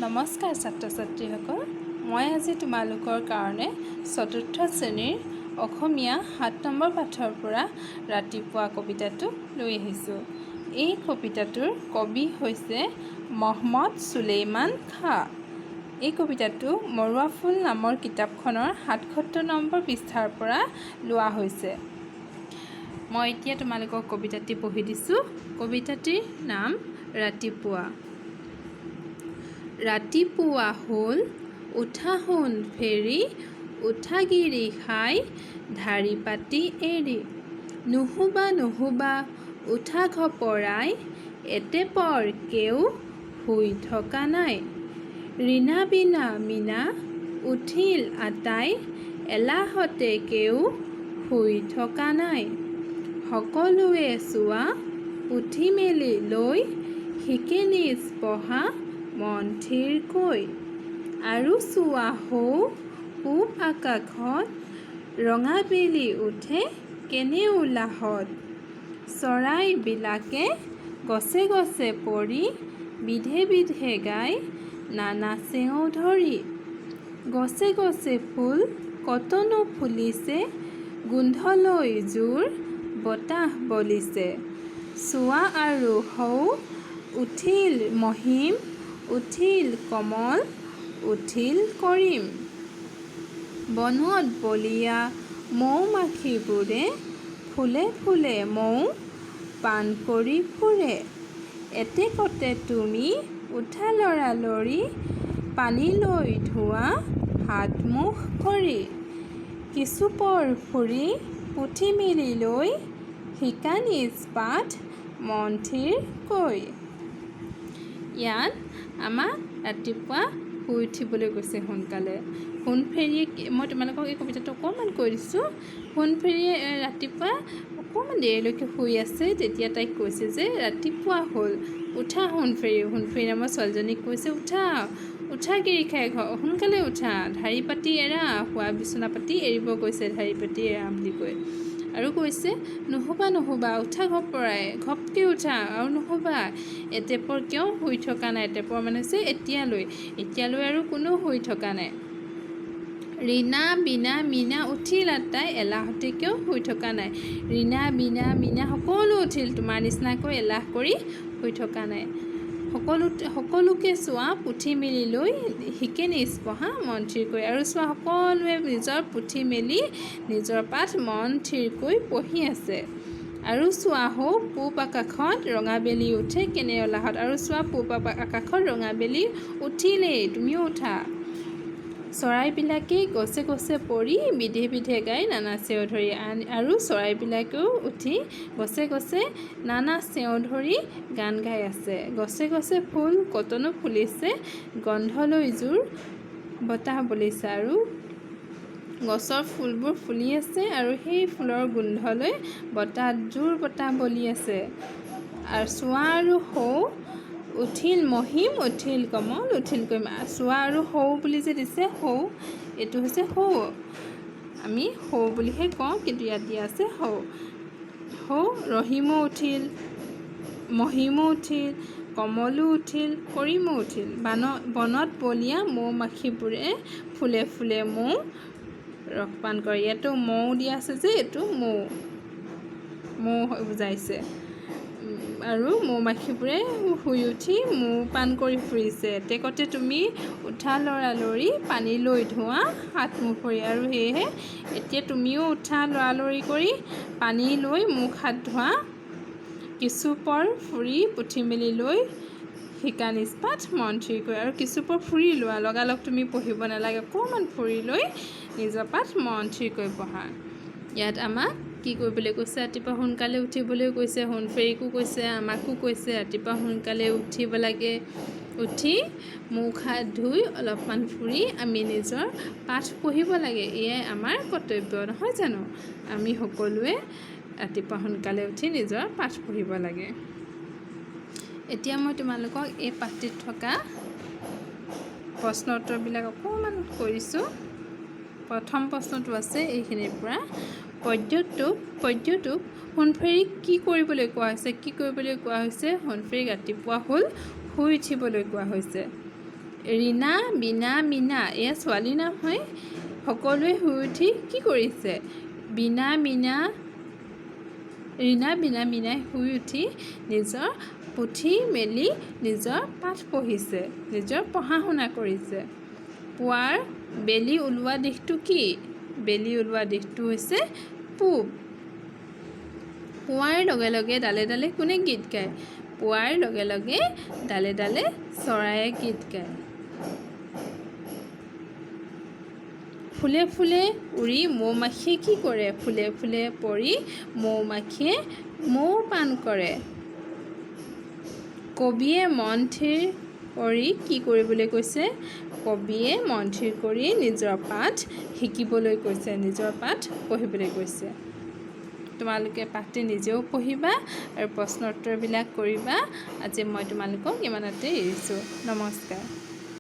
নমস্কাৰ ছাত্ৰ ছাত্ৰীসকল, মই আজি তোমালোকৰ কাৰণে চতুৰ্থ শ্ৰেণীৰ অসমীয়া 7 নম্বৰ পাঠৰ পৰা ৰাতিপুৱা কবিতাটো লৈ আহিছোঁ। এই কবিতাটোৰ কবি হৈছে মহম্মদ চুলেইমান খাঁ। এই কবিতাটো মৰুৱা ফুল নামৰ কিতাপখনৰ 77 নম্বৰ পৃষ্ঠাৰ পৰা লোৱা হৈছে। মই এতিয়া তোমালোকক কবিতাটি পঢ়ি দিছোঁ। কবিতাটিৰ নাম ৰাতিপুৱা। ৰাতিপুৱা হ'ল, উঠা সোণ ফেৰী, উঠা গিৰি সাই, ঢাৰি পাতি এৰি। নুশুবা নুশুবা, উঠা ঘপৰাই, এতেপৰ কেও শুই থকা নাই। ৰীণা বীণা মীনা উঠিল আটাই, এলাহতে কেও শুই থকা নাই। সকলোৱে চোৱা পুথি মেলি লৈ, শিকে নিজ পঢ়া মন থিৰকৈ। আৰু চোৱা সৌ পূব আকাশত ৰঙা বেলি উঠে কেনে উলাহত। চৰাইবিলাকে গছে গছে পৰি বিধে বিধে গায় নানা চেও ধৰি। গছে গছে ফুল কতনো ফুলিছে, গোন্ধলৈ জোৰ বতাহ বলিছে। চোৱা আৰু সৌ উঠিল মহিম, উঠিল কমল, উঠিল কৰিম। বনত বলিয়া মৌ মাখিবোৰে ফুলে ফুলে মৌ পান কৰি ফুৰে। এতেকতে তুমি উঠা লৰালৰি, পানী লৈ ধোৱা হাত মুখ ভৰি। কিছুপৰ ফুৰি পুথি মেলি লৈ, শিকা নিজ পাঠ মন থিৰকৈ। ইয়াত আমাক ৰাতিপুৱা শুই উঠিবলৈ কৈছে সোনকালে। সোণফেৰিয়ে, মই তোমালোকক এই কবিতাটো অকণমান কৈ দিছোঁ। সোণফেৰিয়ে ৰাতিপুৱা অকণমান দেৰিলৈকে শুই আছে। তেতিয়া তাইক কৈছে যে ৰাতিপুৱা হ'ল, উঠা সোণফেৰি। সোণফেৰি নামৰ ছোৱালীজনীক কৈছে, উঠা, উঠা গিৰিখাই, সোনকালে উঠা, ঢাৰি পাতি এৰা। শোৱা বিচনা পাতি এৰিব কৈছে, ঢাৰি পাতি এৰা বুলি কৈ। আৰু কৈছে, নুশুবা নুশুবা, উঠা ঘপৰাই, ঘপকৈ উঠা আৰু নুশুবা। এতেপৰ কিয় শুই থকা নাই? এতেপৰ মানে হৈছে এতিয়ালৈ। এতিয়ালৈ আৰু কোনো শুই থকা নাই। ৰীণা বীণা মীনা উঠিল আটাই, এলাহতে কিয় শুই থকা নাই? ৰীণা বীণা মীনা সকলো উঠিল, তোমাৰ নিচিনাকৈ এলাহ কৰি শুই থকা নাই। সকলোকে চোৱা পুথি মেলি লৈ, শিকে নিজ পঢ়া মন থিৰকৈ। আৰু চোৱা, সকলোৱে নিজৰ পুথি মেলি নিজৰ পাঠ মন থিৰকৈ পঢ়ি আছে। আৰু চোৱা সৌ পূব আকাশত ৰঙা বেলি উঠে কেনে উলাহত। আৰু চোৱা, পূব আকাশত ৰঙা বেলি উঠিলেই, তুমিও উঠা। চৰাইবিলাকে গছে গছে পৰি বিধে বিধে গাই নানা চেও ধৰি। আৰু চৰাইবিলাকেও উঠি গছে গছে নানা চেও ধৰি গান গাই আছে। গছে গছে ফুল কতনো ফুলিছে, গন্ধলৈ জোৰ বতাহ বলিছে। আৰু গছৰ ফুলবোৰ ফুলি আছে আৰু সেই ফুলৰ গোন্ধলৈ বতাহ, জোৰ বতাহ বলি আছে। আৰু চোৱা আৰু সৌ উঠিল মহিম, উঠিল কমল, উঠিল কৰিম। চোৱা আৰু সৌ বুলি যে দিছে, সৌ, এইটো হৈছে সৌ। আমি সৌ বুলিহে কওঁ, কিন্তু ইয়াত দিয়া আছে সৌ। সৌ ৰহিমো উঠিল, মহিমো উঠিল, কমলো উঠিল, কৰিমো উঠিল। বনত বলিয়া মৌ মাখিবোৰে ফুলে ফুলে মৌ ৰসপান কৰে। ইয়াতো মৌ দিয়া আছে যে, এইটো মৌ, মৌ বুজাইছে। আৰু মৌ মাখিবোৰে শুই উঠি মৌ পান কৰি ফুৰিছে। এতেকতে তুমি উঠা লৰালৰি, পানী লৈ ধোৱা হাত মুখ ভৰি। আৰু সেয়েহে এতিয়া তুমিও উঠা লৰালৰি কৰি, পানী লৈ মুখ হাত ধোৱা। কিছুপৰ ফুৰি পুথি মেলি লৈ, শিকা নিজ পাঠ মন থিৰ কৰি। আৰু কিছুপৰ ফুৰি লোৱা, লগালগ তুমি পঢ়িব নালাগে, অকণমান ফুৰি লৈ নিজৰ পাঠ মন থিৰ কৰি পঢ়া। ইয়াত আমাক কি কৰিবলৈ কৈছে? ৰাতিপুৱা সোনকালে উঠিবলৈ কৈছে। সোণফেৰিকো কৈছে, আমাকো কৈছে, ৰাতিপুৱা সোনকালে উঠিব লাগে। উঠি মুখ হাত ধুই অলপমান ফুৰি আমি নিজৰ পাঠ পঢ়িব লাগে। এয়াই আমাৰ কৰ্তব্য, নহয় জানো? আমি সকলোৱে ৰাতিপুৱা সোনকালে উঠি নিজৰ পাঠ পঢ়িব লাগে। এতিয়া মই তোমালোকক এই পাঠটিত থকা প্ৰশ্ন উত্তৰবিলাক অকণমান কৰিছোঁ। প্ৰথম প্ৰশ্নটো আছে এইখিনিৰ পৰা। পদ্যটোক সোণফেৰিক কি কৰিবলৈ কোৱা হৈছে? কি কৰিবলৈ কোৱা হৈছে? সোণফেৰিক ৰাতিপুৱা হ'ল, শুই উঠিবলৈ কোৱা হৈছে। ৰীণা, বীণা, মীনা এয়া ছোৱালীৰ নাম হয়। সকলোৱে শুই উঠি কি কৰিছে? বীণা, মীনা, ৰীণা, বীণা, মীনাই শুই উঠি নিজৰ পুথি মেলি নিজৰ পাঠ পঢ়িছে, নিজৰ পঢ়া শুনা কৰিছে। পুৱাৰ বেলি ওলোৱা দিশটো কি? বেলি ওলোৱা দিশটো হৈছে পূব। পুৱাৰ লগে লগে ডালে ডালে কোনে গীত গায়? পুৱাৰ লগে লগে ডালে ডালে চৰায়ে গীত গায়। ফুলে ফুলে উৰি মৌ মাখিয়ে কি কৰে? ফুলে ফুলে পৰি মৌ মাখিয়ে মৌ পান কৰে। কবিয়ে মন থিৰ কৰি কি কৰিবলৈ কৈছে? কবিয়ে মন থিৰ কৰি নিজৰ পাঠ শিকিবলৈ কৈছে, নিজৰ পাঠ পঢ়িবলৈ কৈছে। তোমালোকে পাঠটি নিজেও পঢ়িবা আৰু প্ৰশ্ন উত্তৰবিলাক কৰিবা। আজি মই তোমালোকক ইমানতে এৰিছোঁ। নমস্কাৰ।